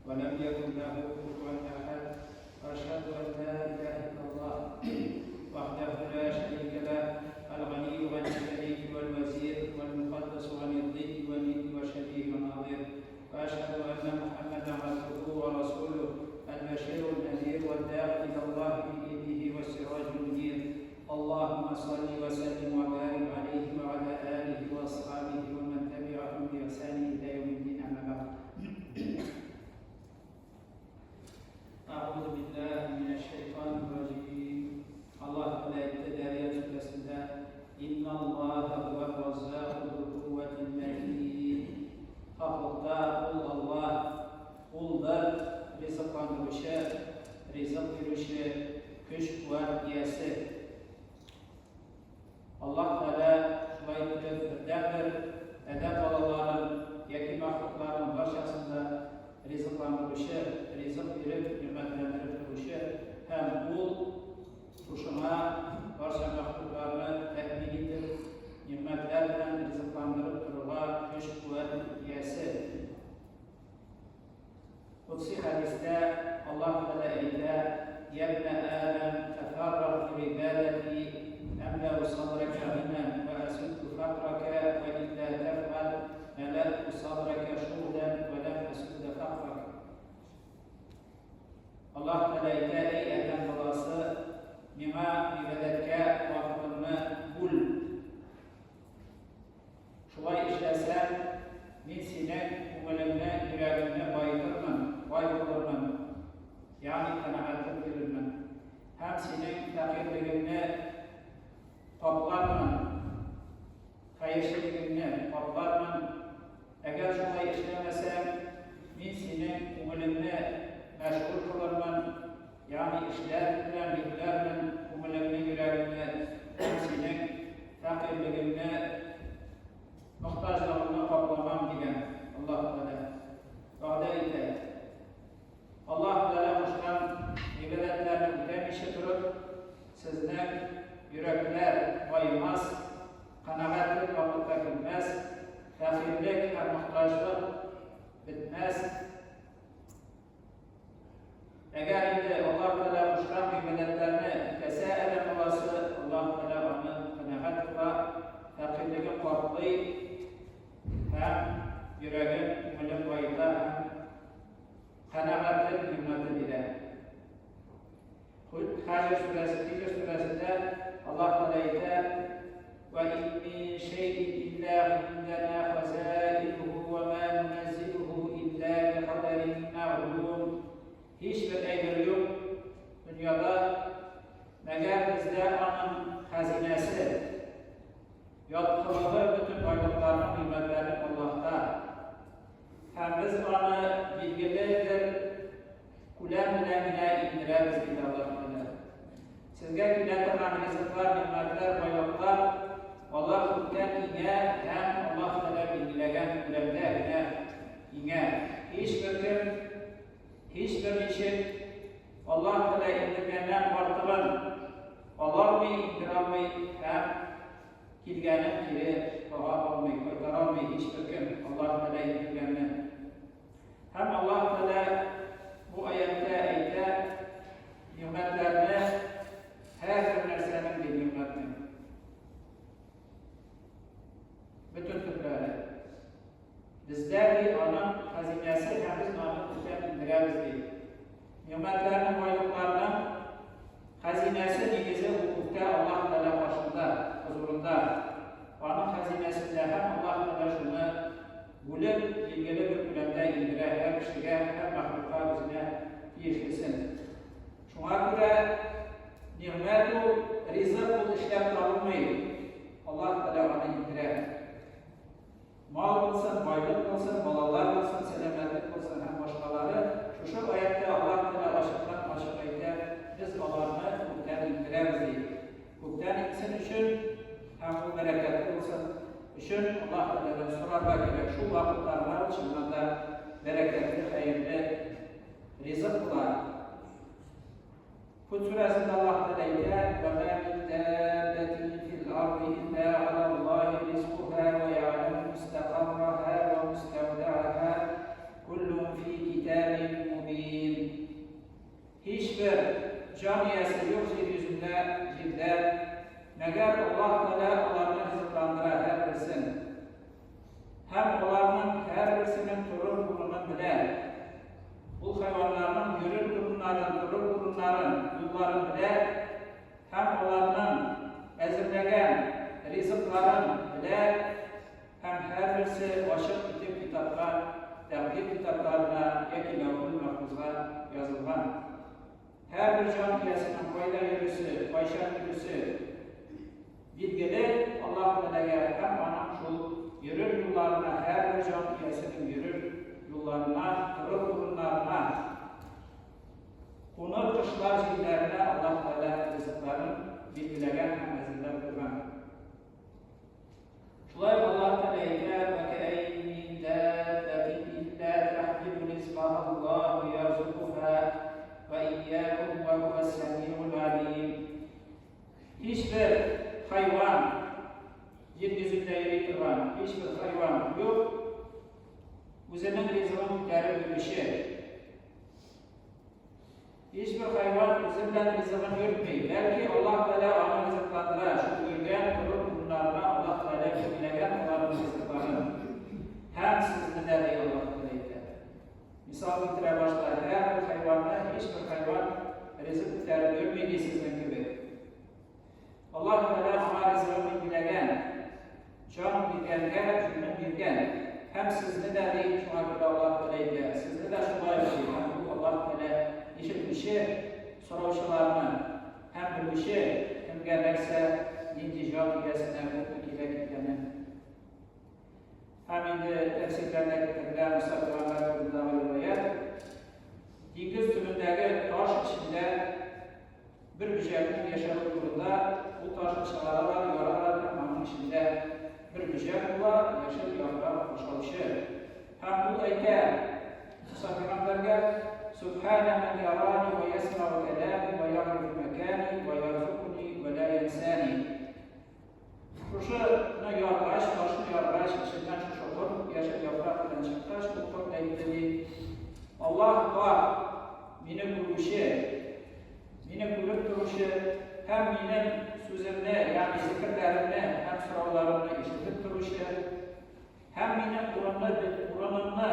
ولم يكن له كفوا أحد. وأشهد أن لا إله إلا الله وحده لا شريك له، الغني عن الشريك والوزير، والمقدس عن الضد والند والشبيه والنظير. وأشهد أن محمدا عبده ورسوله، البشير النذير والداعي إلى الله بإذنه والسراج المنير. اللهم صل وسلم وبارك عليه وعلى آله وأصحابه ومن تبعهم بإحسان إلى يوم الدين. أما بعد، أعوذ بالله من الشيطان الرجيم. Allah Teala әйтте Дәрия сүрәсендә: "إن الله هو الرزاق ذو القوة المتين". Хаклыкта ул Аллаһ, улдыр ризыкландыручы, ризык бирүче, көч куәт иясе. Аллаһ Тәгалә шулай итеп бердәнбер адәм балаларын яки мәхлукларның барчасын да ризыкландыручы, ризык биреп, нигъмәтләндереп торучы һәм ул шушыңа барча мәхлукларны тәэмин итеп, нигъмәтләр белән ризыкландырып торырга көч-куәт иясе. Кудси хәдистә Аллаһ Тәгалә әйтә: "Я ибнә Адам, тәфәрраг лигыйбадәти, әмләү садрака гинән вә әсудду фәкърака, вә илля тәфгаль, мәләту садрака шуглән вә ләм әсудда фәкърак". Аллаһ Тәгалә әйтә: "Әй адәм баласы, миңа гыйбадәткә вакытыңны бүл. Шулай эшләсәң, мин синең күңелеңне, йөрәгеңне баетырмын, бай кылырмын, ягъни канәгатьлек бирермен, һәм синең фәкыйрьлегеңне каплармын, хәерчелегеңне каплармын. Әгәр шулай эшләмәсәң, мин синең күңелеңне мәшгуль кылырмын, ягъни эшләр белән йөкләрмен күңелеңне, йөрәгеңне һәм синең фәкыйрьлегеңне, мохтаҗлыгыңны капламам, дигән Аллаһ Тәгалә. Вәгъдә итә. Аллаһ Тәгалә кушкан гыйбадәтләрне үтәмичә торып, сезнең йөрәкләр баемас, канәгатьлек вакытта килмәс, фәкыйрьлек һәм мохтаҗлык бетмәс. Әгәр инде Аллаһ Тәгалә кушкан гыйбадәтләрне үтәсә адәм баласы, Аллаһ Тәгалә аны канәгать кыла, фәкыйрьлеген каплый һәм йөрәген, күңелен баета һәм канәгатьлек нигъмәте бирә. Хаҗр сүрәсе, Хиҗр сүрәсендә Аллаһ Тәгалә әйтә: "Ва ин мин шәйин илля индана хазаинуху ва ма нуназзилуху илля бикадарин мәгълум". Һичбер әйбер юк дөньяда, мәгәр бездә аның хәзинәсе, яткылыгы, бөтен байлыкларның, нигъмәтләренең Аллаһта. Һәм без аны билгеле бер күләм белән генә иңдерәбез, диде Аллаһ Тәгалә. Сезгә килә торган ризыклар, нигъмәтләр, байлыклар алар күктән иңә һәм Аллаһ Тәгалә билгеләгән күләмдә генә иңә. Һичбер кем, һичбер ничек Аллаһ Тәгалә иңдергәннән артыгын ала алмый, иңдерә алмый һәм килгәнен кире кага алмый, кайтара алмый һичбер кем Аллаһ Тәгалә иңдергәнне. Һәм Аллаһ Тәгалә бу аятьтә әйтә, нигъмәтләрне, һәрбер нәрсәнең ди нигъмәтнең бөтен төрләре. Бездә ди аның хәзинәсе һәм без аны күктән иңдерәбез ди. Нигъмәтләрнең, байлыкларның хәзинәсе, нигезе ул күктә Аллаһ Тәгалә каршында, хозурында. Аның хәзинәсендә һәм Аллаһ Тәгалә шуны бүлеп, билгеле бер күләмдә иңдерә һәр кешегә, һәр мәхлукка үзенә тиешлесен. Шуңа күрә нигъмәт ул, ризык ул эшләп табылмый. Аллаһ Тәгалә аны иңдерә. Мал булсын, байлык булсын, балалар булсын, сәламәтлек булсын һәм башкалары, шушы аятьтә Аллаһ Тәгалә ачыктан-ачык әйтә, без аларны күктән иңдерәбез, ди. Күктән иңсен өчен һәм ул бәрәкәтле булсын өчен Аллаһ Тәгаләдән сорарга кирәк. Шул вакытта гына ул чыннан да бәрәкәтле, хәерле ризык була. Һуд сүрәсендә Аллаһ Тәгалә әйтә: "Ва ма мин даббәтин фил арди илля галаллаһи ризкуһа ва я'ләму мустақарраһа ва мустәүдәәһа куллун фи китабин". Мәгәр Аллаһ Тәгалә аларны ризыкландыра һәрберсен. Һәм аларның һәрберсенең торыр урынын белә. Ул хайваннарның йөрер урыннарын, торыр урыннарын, юлларын белә һәм аларның әзерләгән ризыкларын белә һәм һәрберсе ачык итеп китапка, тәкъдир китапларына яки ләүхул мәхфузга язылган. Һәрбер җан иясенең кайда йөрисе, кайчан йөрисе билгеле Аллаһ Тәгаләгә һәм аның шул йөрер юлларына, һәрбер җан иясенең йөрер юлларына, торыр урыннарына, куныр кышлар җирләренә Аллаһ Тәгалә ризыкларын билгеләгән һәм әзерләп куйган. Шулай ук Аллаһ Тәгалә әйтә, "Вә кәәйн мин дәббәтин илля тәхмилу ризкаһа Аллаһу ярзукуһа вә ийякум вә һуәс сәмиул алим." Һичбер хайван җир йөзендә йөри торган һичбер хайван юк, үзенең ризыгын күтәреп йөрүче. Һичбер хайван үзе белән ризыгын йөртми, бәлки Аллаһ Тәгалә аны ризыкландыра, шул йөргән торыр урыннарына Аллаһ Тәгалә билгеләгән аларның ризыкларын. Һәм сезне дә, ди Аллаһ Тәгалә әйтә. Мисал китерә башта, һәрбер хайванны һичбер хайван ризык күтәреп йөрми ди сезнең кебек. Аллаһ Тәгалә аңа ризыгын билгеләгән, җан биргәнгә җүнен биргән. Һәм сезне дә, ди, шуңа күрә Аллаһ Тәгалә әйтә, сезне дә шулай ди. Һәм ул Аллаһ Тәгалә ишетүче сораучыларны һәм белүче, кемгә нәрсә, нинди җан иясенә күпме кирәк икәнен. Һәм инде тәфсирләрдә китерелә Муса пәйгамбәр турындагы риваять. Диңгез төбендәге таш эчендә бер бөҗәкнең яшәве турында, ул ташны чыгаралар, яралар һәм аның эчендә бер бөҗәк була, яшел яфрак ашаучы. Һәм ул әйтә Муса пәйгамбәргә, Субхана ман ярани ва ясмау калами ва яърифу макани ва ярзукуни ва ла янсани. Шушыны яргач, ташны яргач, эченнән шушы корт, яшел яфрак белән чыккач, ул корт әйтте ди, Аллаһ бар, мине күрүче, мине күреп торучы һәм минем сүземне, ягъни зикерләремне һәм сорауларымны ишетеп торучы, һәм минем урынны, урынымны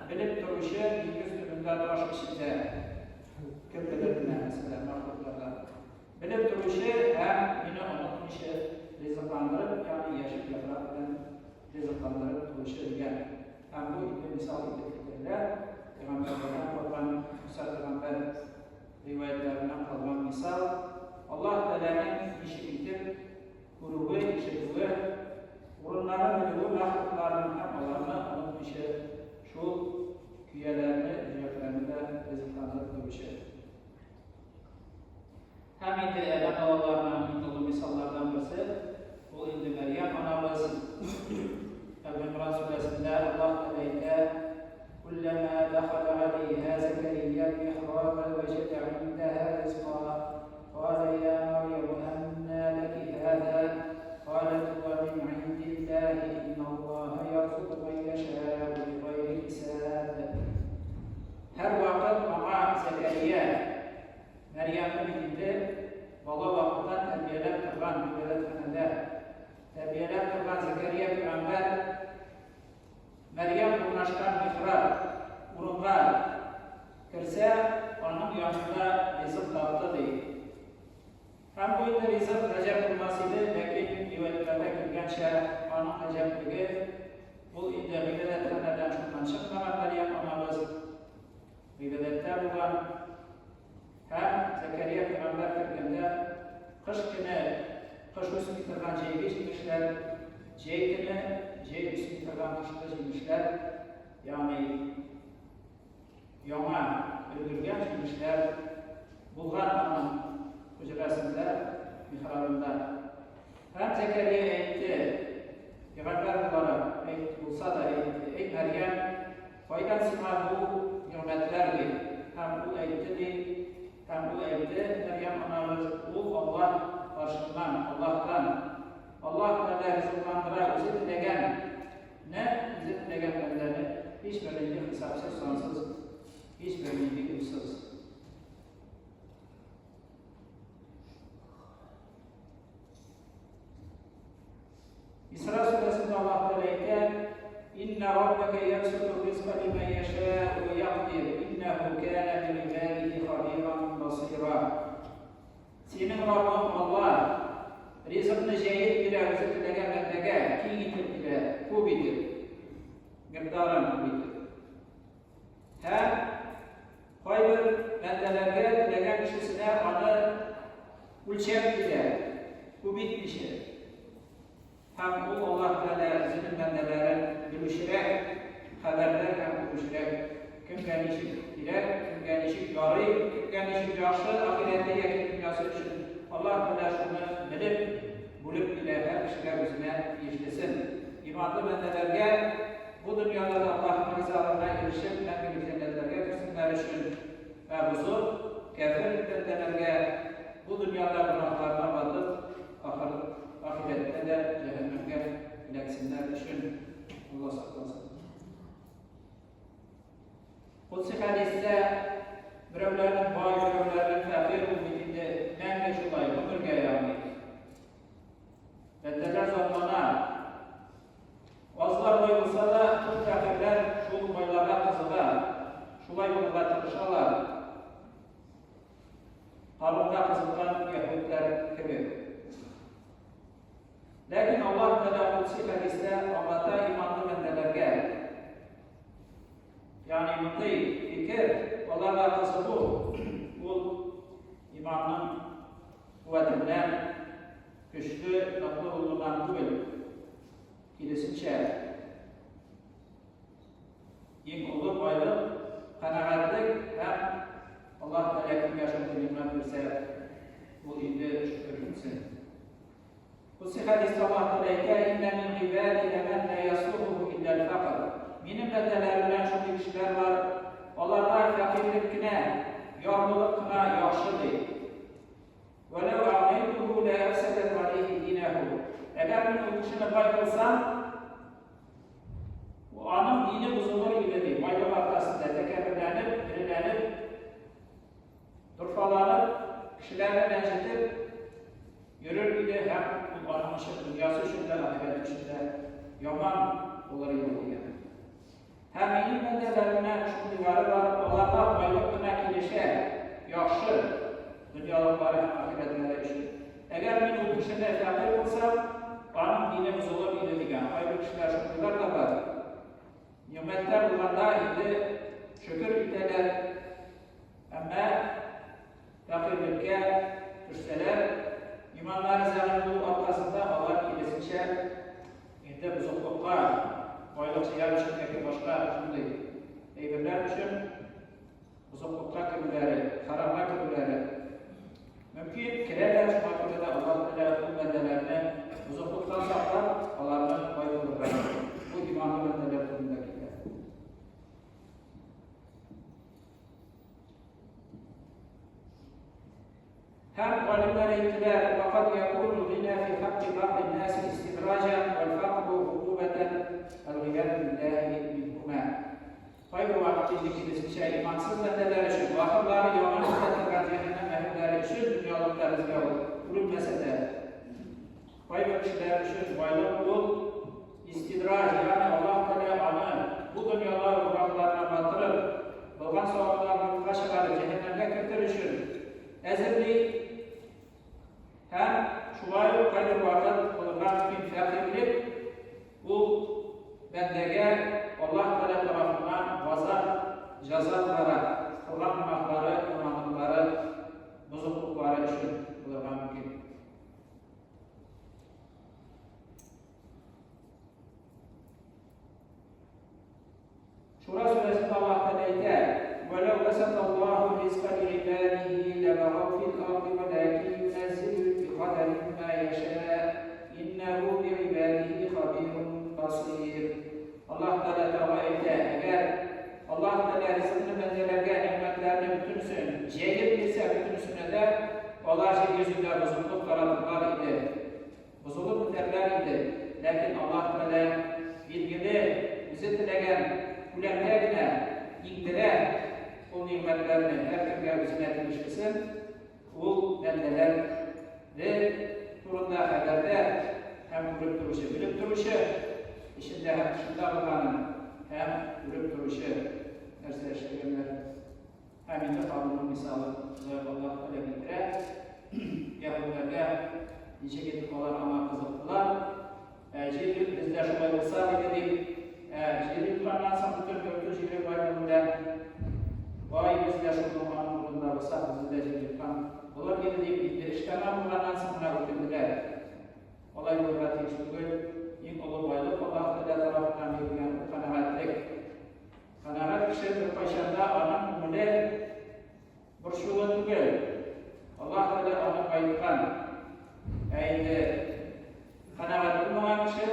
белеп торучы диңгез төбендә таш эчендә. Кем белер менә, мәсәлән, мәхлуклардан. Белеп торучы һәм мине онытмыйча ризыкландырып, ягъни яшел яфрак белән ризыкландырып торучы дигән. Һәм бу инде мисал итеп китерелә, пәйгамбәрләрдән калган, Муса пәйгамбәр риваятьләреннән калган мисал, Аллаһ Тәгаләнең ничек итеп күрүе, ишетүе, урыннарын белүе мәхлукларның һәм аларны онытмыйча шул көяләрне, йөрәкләрне дә ризыкландырып торучы. Һәм инде адәм балаларына иң олы мисаллардан берсе, ул инде Мәрьям анабыз. Әл-Гыймран сүрәсендә Аллаһ Тәгалә әйтә, Кулләмә дәхәлә галәйһә Зәкәрия михраба вәҗәдә индәһә ризка, калә я Мәрьям әннә ләки һәзә, каләт һуә мин индилләһи инналлаһа ярзуку мән яшәу бигайри хисаб. Һәрвакыт аңа Зәкәрия, Мәрьямне бит инде бала вакыттан тәрбияләп торган гыйбадәтханәдә тәрбияләп торган Зәкәрия пәйгамбәр Мәрьям урнашкан михраб урынга керсә, аның янында ризык тапты ди. Һәм бу инде ризык гаҗәп булмас иде, ләкин риваятьләрдә килгәнчә, аның гаҗәплеге, ул инде гыйбадәтханәдән шуннан чыкмаган Мәрьям анабыз, гыйбадәттә булган. Һәм Зәкәрия пәйгамбәр кергәндә, кыш көне кыш үсми торган җәйге җимешләр, җәй көне җәй үсми торган кышкы җимешләр, ягъни Яңа өлгергән җимешләр булган аның хөҗрәсендә, михрабында. Һәм Зәкәрия әйтте, пәйгамбәр буларак, әйт, булса да әйтте, Әй Мәрьям, кайдан сиңа бу нигъмәтләр, ди. Һәм ул әйтте, ди, һәм ул әйтте, Мәрьям анабыз, ул Аллаһ каршыннан, Аллаһтан. Аллаһ Тәгалә ризыкландыра үзе теләгән Нә үзе теләгән бәндәне һичбер нинди хисапсыз, сансыз, һичбер нинди уйсыз. Исра сүрәсендә Аллаһ Тәгалә әйтә, Инна раббака ябсуту ризка лиман яша'у ва якдир, иннәһу кана би-гыйбадихи хабиран басира. Синең Раббың Аллаһ ризыкны җәеп бирә үзе теләгән бәндәгә, киң итеп бирә, күп итеп, микъдарын күп итеп. Һәм кайбер бәндәләргә теләгән кешесенә аны үлчәп бирә, күп итмичә. Һәм ул Аллаһ Тәгалә үзенең бәндәләрен белүчерәк, хәбәрдар һәм күрүчерәк. Кемгә ничек кирәк, кемгә ничек ярый, кемгә ничек яхшы ахирәте яки дөньясы өчен, Аллаһ Тәгалә шуны белеп, бүлеп бирә һәр кешегә үзенә тиешлесен. Иманлы бәндәләргә бу дөньяда да Аллаһның ризалыгына ирешеп, мәңгелек җәннәтләргә керсеннәр өчен, ә бозык, кяфер бәндәләргә бу дөньяда гөнаһларына батып, ахыр, ахирәттә дә җәһәннәмгә эләксеннәр өчен. Алла сакласын. Кудси хәдистә берәүләрнең бай, берәүләрнең фәкыйрь ул бит инде мәңге шулай, гомергә ягъни. Бәндәләр затлана. Азлар бай булса да, күп фәкыйрьләр шул байларга кызыга, шулай булырга тырышалар. Карунга кызыккан яһүдләр кебек. Ләкин Аллаһ Тәгалә Кудси хәдистә аңлата иманлы бәндәләргә. Ягъни мондый фикер аларга кызыгу ул иманның куәтеннән көчле, ныклы булуыннан түгел. Киресенчә, иң олы байлык, канәгатьлек һәм Аллаһ Тәгалә кемгә шундый нигъмәт бирсә, ул инде шөкер итсен. Кудси хәдистә Аллаһ Тәгалә әйтә, Иннә мин гыйбади ләмән лә яслуху илля фәкр. Минем бәндәләремнән шундый кешеләр бар, аларга фәкыйрьлек кенә, ярлылык кына яхшы ди. Вәләү агнайтуху лә әфсәдәт галәйһи динәһу. Әгәр мин ул кешене бай кылсам, аның дине бозылыр иде ди. Байлык аркасында тәкәбберләнеп, эреләнеп, дорфаланып, кешеләрне рәнҗетеп йөрер иде һәм ул аның өчен дөньясы өчен дә, ахирәте өчен дә яман булыр иде дигән. Һәм минем бәндәләремә шундыйлары бар, аларга байлык кына килешә, яхшы, дөньялыклары һәм ахирәтләре өчен. Әгәр мин ул кешене фәкыйрь кылсам, аның дине бозылыр иде дигән. Кайбер кешеләр шундыйлар да бар. Нигъмәттә булганда инде шөкер итәләр, әмма фәкыйрьлеккә төшсәләр, иманнары зәгыйфь булу аркасында алар киресенчә инде бозыклыкка, байлык җыяр өчен яки башка шундый әйберләр өчен бозыклыкка керүләре, харамга керүләре мөмкин, керәләр, шуңа күрә дә Аллаһ Тәгалә ул бәндәләрне бозыклыктан саклап, аларны бай кылырга бу иманлы бәндәләр турында китә. Һәм галимнәр әйттеләр, Вәкад якуну гина фи хакки бәгъди нәси истидраҗан вәл факру гукубәтән вәл-гыйяду билләһи минһумә. Кайбер вакыт инде киресенчә, имансыз бәндәләр өчен, ахырлары яман үтә торган җәһәннәм әһелләре өчен дөньялыкта безгә ул күренмәсә дә, кайбер кешеләр өчен байлык ул истидраҗ, ягъни Аллаһ Тәгалә аны бу дөньяда гөнаһларына батырып, кылган савапларын юкка чыгарып, җәһәннәмгә кертер өчен әзерли һәм шулай ук кайбер вакыт булырга мөмкин фәкыйрьлек ул бәндәгә Аллаһ Тәгалә тарафыннан газап, җәза буларак кылган гөнаһлары, яманлыклары, бозыклыклары өчен булырга мөмкин. Шура сүрәсендә Аллаһ Тәгалә әйтә: "Вәләү басаталлаһу ризка лигыйбадихи ләбагау фил арди вәләкин юнәззилу бикадәрин ма яшә, иннәһу бигыйбадихи хабирун басир." Аллаһ Тәгалә тагы әйтә: Әгәр Аллаһ Тәгалә ризыкны бәндәләргә нигъмәтләрне бөтенесен җәеп бирсә, бөтенесенә дә алар җир йөзендә бозыклык таратырлар иде. Бозылып бетәрләр иде, ләкин Аллаһ Тәгалә билгеле, үзе теләгән күләмдә генә иңдерә ул нигъмәтләрне һәркемгә үзенә тиешлесен, ул бәндәләре турында хәбәрдар. Һәм күреп торучы, белеп торучы, эчендә һәм тышында булганын, һәм күреп торучы нәрсә эшләгәннәр. Һәм инде Карунның мисалы Шулай ук Аллаһ Тәгалә китерә. Яһүдләргә ничек итеп алар аңа кызыктылар. Ә җир бездә шулай булса иде дип, ә җир йотканнан соң бөтен йорты җире байлыгы белән бай бездә шул аның урынында булса, безне дә җир йоткан булыр иде дип, инде эш тәмам булганнан соң гына үкенделәр. Алай булырга тиеш түгел. Иң олы байлык Аллаһ Тәгалә тарафыннан бирелгән ул канәгатьлек. Канәгать кеше беркайчан да аның күңеле борчулы түгел. Аллаһ Тәгалә аны баеткан. Ә инде канәгать булмаган кеше,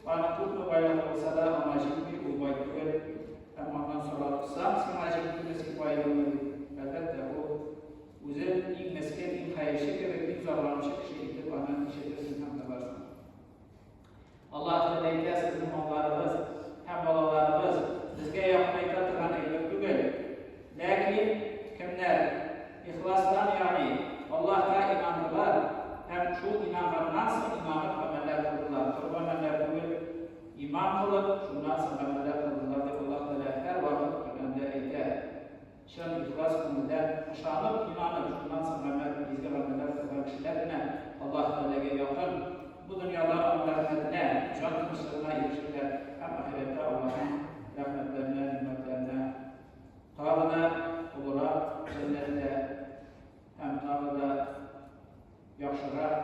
аның күпме байлыгы булса да, аңа җитми, ул бай түгел. Һәм аннан соратсаң, сиңа җиттеме, син байлыңмы дип, әлбәттә, ул үзен иң мескен, иң хәерче кебек, иң зарланучы кеше итеп аны ишетерсең һәм табарсың. Аллаһ Тәгалә әйтә, сезнең малларыгыз һәм балаларыгыз безгә якынайта торган әйбер түгел. Ләкин кемнәр ихластан, ягъни Аллаһка инандылар һәм шул инанганнан соң инанып гамәлләр кылдылар, коры гамәлләр түгел, иман кылып, шуннан соң гамәлләр кылдылар дип Аллаһ Тәгалә һәрвакыт Коръәндә әйтә. Чын ихлас күңелдән, ышанып, инанып, шуннан соң гамәл, изге гамәлләр кылган кешеләр генә Аллаһ Тәгаләгә якын, бу дөньяда Аның рәхмәтенә, җан тынычлыгына ирешерләр һәм ахирәттә Аллаһның рәхмәтләренә, нигъмәтләренә тагы да олырак җәннәттә һәм тагы да яхшырак.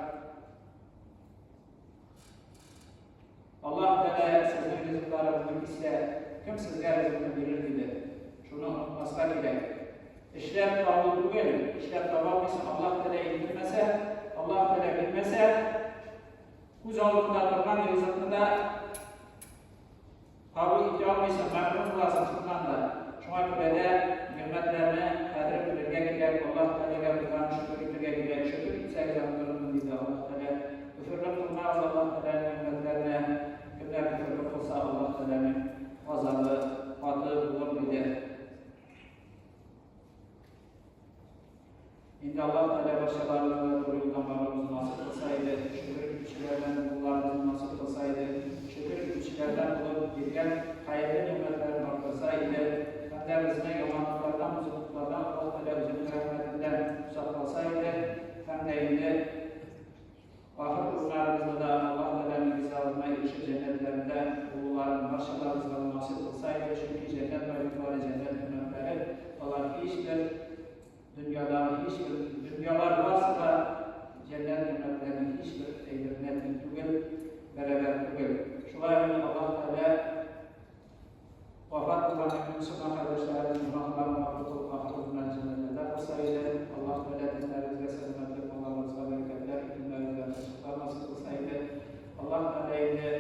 Аллаһ Тәгалә сезнең ризыкларыгызны киссә, кем сезгә ризыкны бирер диде. Шуны онытмаска кирәк. Эшләп табу түгел, эшләп таба алмыйсың, Аллаһ Тәгалә иңдермәсә, Аллаһ Тәгалә бирмәсә, күз алдында торган ризыкны да Кабул итә алмыйсың, мәхрүм буласың шуннан да. Шуңа күрә дә нигъмәтләрне кадерен белергә кирәк, Аллаһ Тәгаләгә булган шөкер итергә кирәк. Шөкер итсәгез, арттырырмын, диде Аллаһ Тәгалә. Көферлек кылмагыз Аллаһ Тәгаләнең нигъмәтләренә. Кемнәр көферлек кылса, Аллаһ Тәгаләнең газабы каты булыр, диде. Инде Аллаһ Тәгалә барчаларыбызны да туры юлдан баруыбызны насыйп кылса иде, шөкер итүчеләрдән булуларыбызны насыйп кылса иде, шөкер итүчеләрдән булып, биргән хәерле нигъмәтләрен арттырса иде, һәм дә безне яманлыклардан, бозыклыклардан Аллаһ Тәгалә үзенең рәхмәте белән сакласа иде, һәм дә инде Ахыр урыннарыбызны да Аллаһ Тәгаләнең ризалыгына ирешеп җәннәтләрендә булуларын барчаларыбызга да насыйп кылса иде, чөнки җәннәт байлыклары, җәннәт нигъмәтләре алар һичбер дөньядагы һичбер дөньялар барсы да җәннәт нигъмәтләренең һичбер әйберенә тиң түгел, бәрабәр түгел. Шулай ук Аллаһ Тәгалә Вафат булган мөэмин мөселман кардәшләребезнең гөнаһларын гафу кылып, ахыр урыннарын җәннәтләрдә кылса иде. Аллаһ Тәгалә тәннәребезгә сәламәтлек, малларыбызга бәрәкәтләр, көннәребезгә тынычлыклар насыйп кылса иде. Аллаһ Тәгалә инде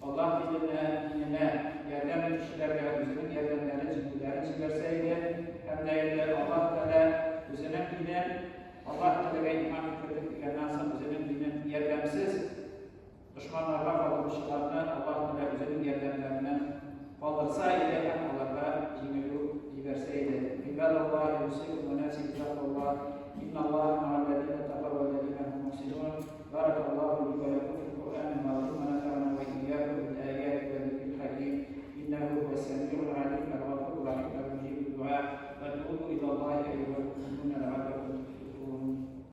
Аллаһ диленә, диненә ярдәм итүчеләргә үзенең ярдәмнәрен, җиңүләрен җибәрсә иде. Һәм дә инде Аллаһ Тәгалә үзенең динен, Аллаһ Тәгаләгә иман китердек дигәннән соң үзенең динен ярдәмсез Дошманнарга калдыручыларны Аллаһ Тәгалә үзенең ярдәмнәреннән калдырса иде һәм аларга җиңелү җибәрсә иде. Гыйбадаллаһи усыйкум ва нәфси биттакваллаһ, инналлаһа мә'әлләзина тәкау вәлләзина һум мухсинун. Баракаллаһу ли ва ләкум.